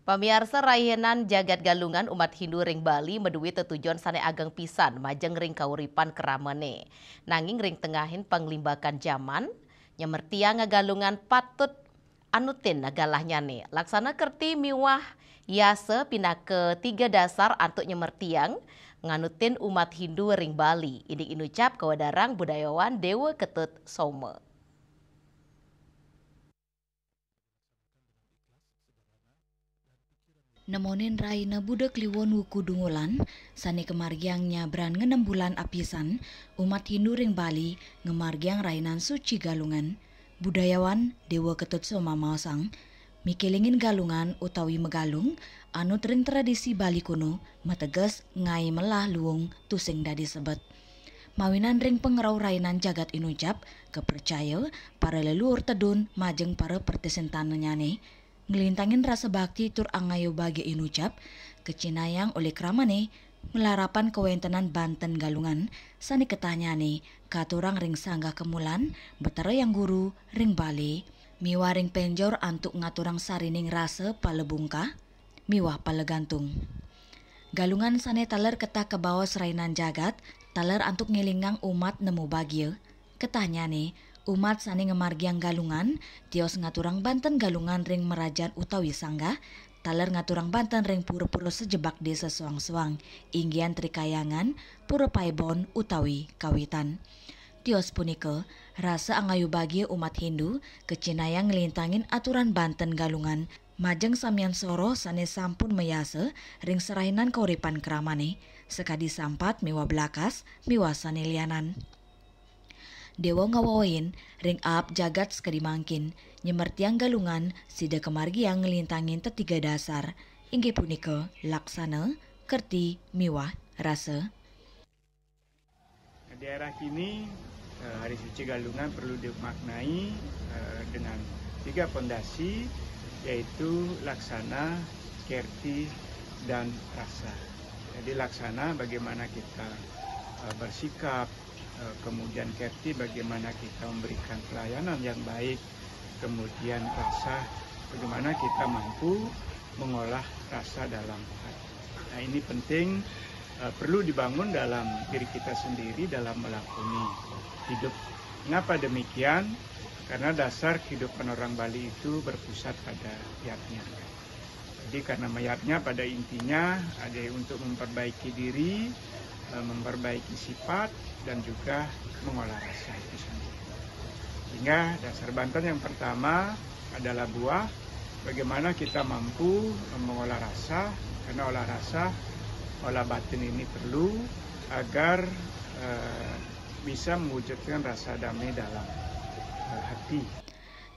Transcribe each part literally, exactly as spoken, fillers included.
Pamiarsa, rainan jagat Galungan umat Hindu ring Bali madué tetujon sané ageng pisan majeng ring kauripan kramane. Nanging ring tengahing panglimbakan jaman, nyemertiang Galungan patut anutin galahnyané. Laksana, kerti miwah yasa pinaka tiga dasar antuk nyemertiang nganutin umat Hindu ring Bali. Indik inucap kawedarang budayawan Dewa Ketut Soma. Nemonin raina Buda Kliwon wuku Dungulan, sané kamargiang nyabran ngenem bulan apisan, umat Hindu ring Bali ngamargiang rainan suci Galungan. Budayawan Dewa Ketut Soma maosang, mikelingin Galungan utawi magalung, anut ring tradisi Bali kuno, mateges ngaé melah luung tusing dadi sebet. Mawinan ring pangrauh rainan jagat inucap, kapracaya para leluhur tedun majeng para pratisentananyané nglintangin rasa bakti tur angayubagia inucap, kacinayang olih kramane malarapan kawéntenan banten Galungan sané katahnyané katurang ring Sanggah Kemulan, Betara Hyang Guru ring Bali, miwah ring penjor antuk ngaturang sarining rasa palabungkah miwah palagantung. Galungan sané taler ketah kabaos rainan jagat, taler antuk ngelingang umat nemu bagia. Katahnyané, umat sané ngamargiang Galungan, tios ngaturang banten Galungan ring marajan utawi sanggah, taler ngaturang banten ring pura-pura sajebag désa soang-soang, inggihan Trikayangan, Pura Paibon utawi Kawitan. Tios punika, rasa angayubagia umat Hindu kacinayang nglintangin aturan banten Galungan majeng samian soroh sané sampun mayasa ring sarainan kauripan kramane, sakadi sampat miwah blakas miwah sané lianan. Dewa ngawewehin ring aab jagat sakadi mangkin, nyemertiang Galungan sida kamargiang nglintangin tetiga dasar, inggih punika laksana, kerti, miwah rasa. Di era kini, eh, Hari Suci Galungan perlu dimaknai, eh, dengan tiga pondasi, yaitu laksana, kerti, dan rasa. Jadi, laksana bagaimana kita, eh, bersikap, eh, kemudian kerti bagaimana kita memberikan pelayanan yang baik, kemudian rasa bagaimana kita mampu mengolah rasa dalam hati. Nah, ini penting, eh, perlu dibangun dalam diri kita sendiri dalam melakoni hidup. Mengapa demikian? Karena dasar kehidupan orang Bali itu berpusat pada yatnya. Jadi, karena mayatnya pada intinya ada untuk memperbaiki diri, eh, memperbaiki sifat, dan juga mengolah rasa itu sendiri. Sehingga dasar banten yang pertama adalah buah, bagaimana kita mampu mengolah rasa, karena olah rasa, olah batin ini perlu agar, eh, bisa mewujudkan rasa damai dalam, eh, hati.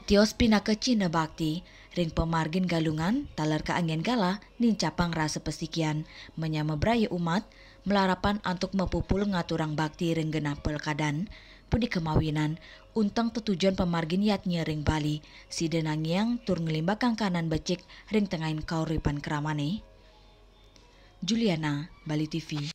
Tios pinaka cihna bakti, ring pamargin Galungan, taler kaanggén galah nincapang rasa pasikian, manyama braya umat, malarapan antuk mapupul ngaturang bakti ring genah pelekadan. Punika mawinan, unteng tetujon pamargin yatnya ring Bali, sida nangiang tur nglimbakang kahanan becik ring tengahing kauripan kramane. Juliana, Bali T V.